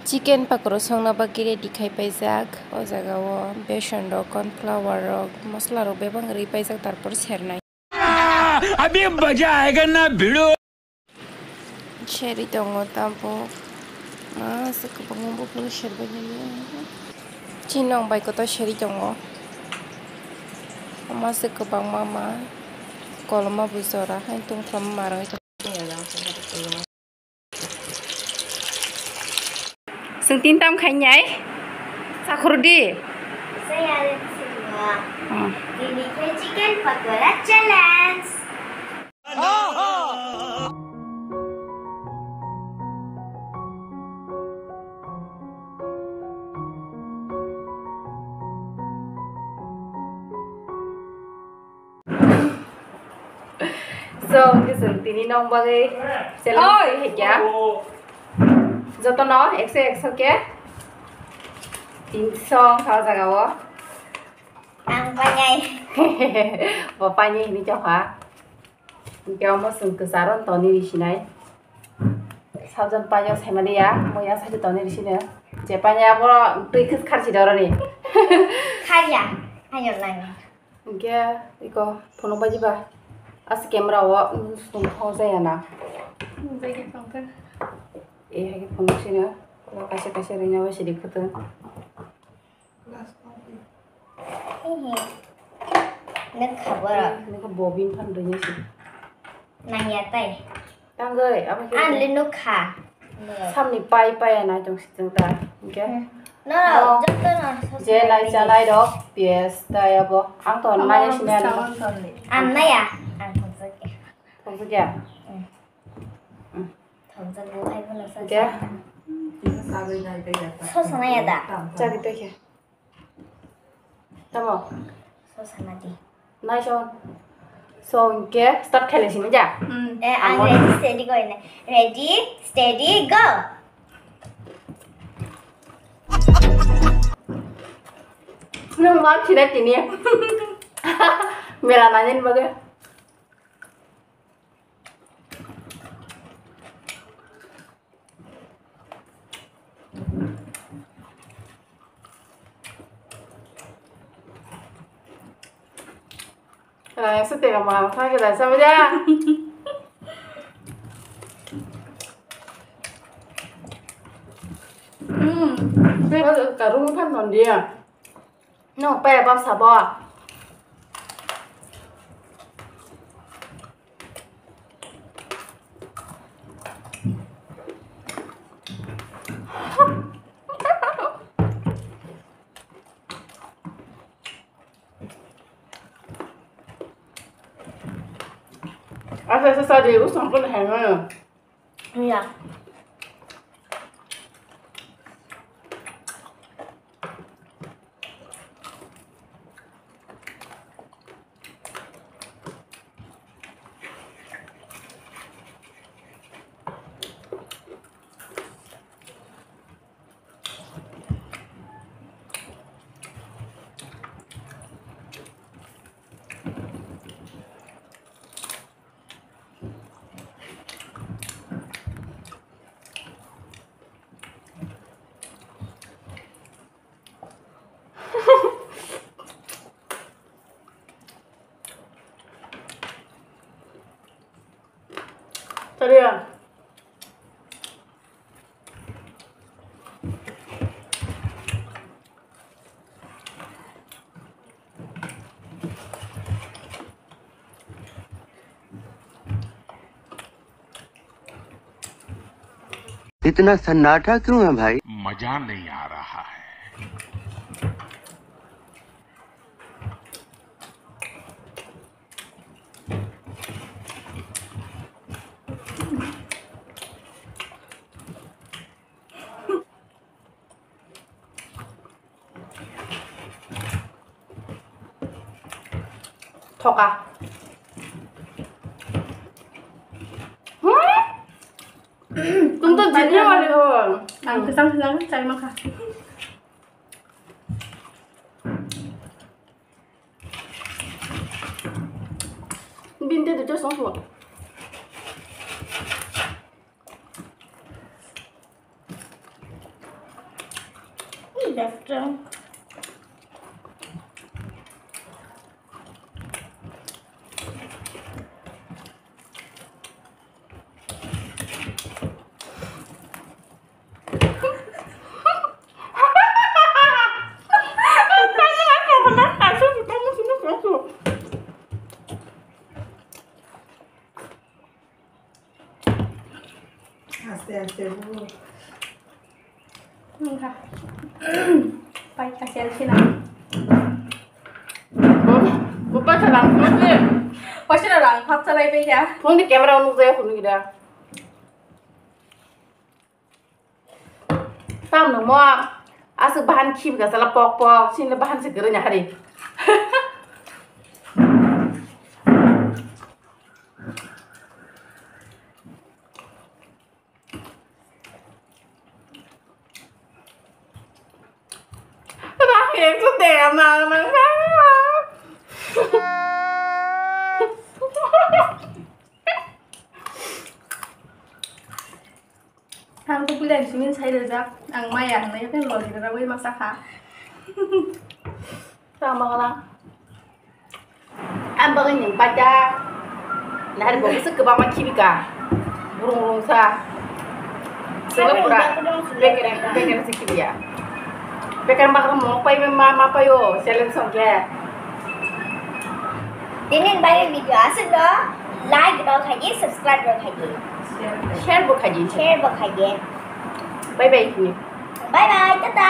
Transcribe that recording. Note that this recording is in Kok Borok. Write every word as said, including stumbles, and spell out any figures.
Chicken pakora songna bagwi ready khai paijak. O jaga o beson rok, corn flour rok, masala rok bebak rwi paijak, tarpor sernai. अभी मजा आएगा ना भिड़ो। Seri tongo tabuk. Ma se kwbangma buphuru serbai nini. Chini nong bai kotor seri tongo. Ma se kwbangma ma koloma bo jora hai tongthom ma rwngwi tongo. Chwng tin tam khainai. Chakhurdi. Saya ada semua. Hmm. Ini chicken pakora challenge. So, hwnkhe chwng tini nong bagwi challenge Oi! Khaikha. Jotono ekso ekso khe tinso wngkha o jaga o. Ang painai. Bo painai hinwi chokha. Hwnkhe omo chwng kwcharo toni risinai. Sabjon painai saimaliya, mo ya sachi toni risino. Je painai abo twi khis kharchi doroni. Kharya, ayo nang. Hwnkhe iko phunuk bai diba? As camera o sung thok jaya na. Jaya thangkha. E hai phunuk sino. Kaisa kaisa rwngya bai sidi khwtwng. Hihi. Nukha borok. Nukha bobin phan rwngya si. Nangya tai. Tangwi, abo khe Ang le nukha. Samni pai pai nai tong si tong ta. Hwnkhe? Hmm. No, no, joto no, sos je nai nai chanai rok, piyaj tai abo. Ang to nai sini ano. Ang naya. Ang thokjak ya. Thokjak ya? Hmm. Hmm. Thokjak bo hai bono sa. Hwnkhe? Sos naya da. Chari pai khe. Tamo? Sos nadi. Naison. So, hwnkhe start khailai sini ja? Hmm. Eh, ang ready, steady, go. Ready, steady, go. Nwng ma khilai tini. Mela nani bagwi. Rang sete ka mal kha kida sabaja. Hmm. Karung kan non dia. No, paya bab sabo. Asa, asa, asa, di, usang pun hai mana? Iya. Tadi ya. इतना सन्नाटा क्यों है भाई? मजा नहीं आ रहा है। Thoka. Hmm? Tungto jini wali ho. Ang kesang kesang cari makan. Binte tu song ho. Chapter. Aste aste bu. Nungkha. Pai kha selfie na. Bo, bo paisa rang phone de. Paisa rang khap chalai pai kha. Phone de camera on nukjaya phone gida. Tam nungmo aswk bahan khibi ka sala pok pok, sini bahan se kwrwi na hari. Rakheng su de ma ma ma. Ang tu puila simin sai rejak, ang maya hangnai khe loli rwui masa kha. Tama kala. Ang bagwi nwng paida. Nahar bo kisa kwbangma khibika. Burung rungsa. Selo pura. Bekere, bekere se khibiya. Bekar bakar mo pai ma ma payo. Challenge song khe. Tini bai video aswk do. Like rok khaidi, subscribe rok khaidi. Share bo khaidi. Share bo khaidi. Bye bye. Bye bye, tata.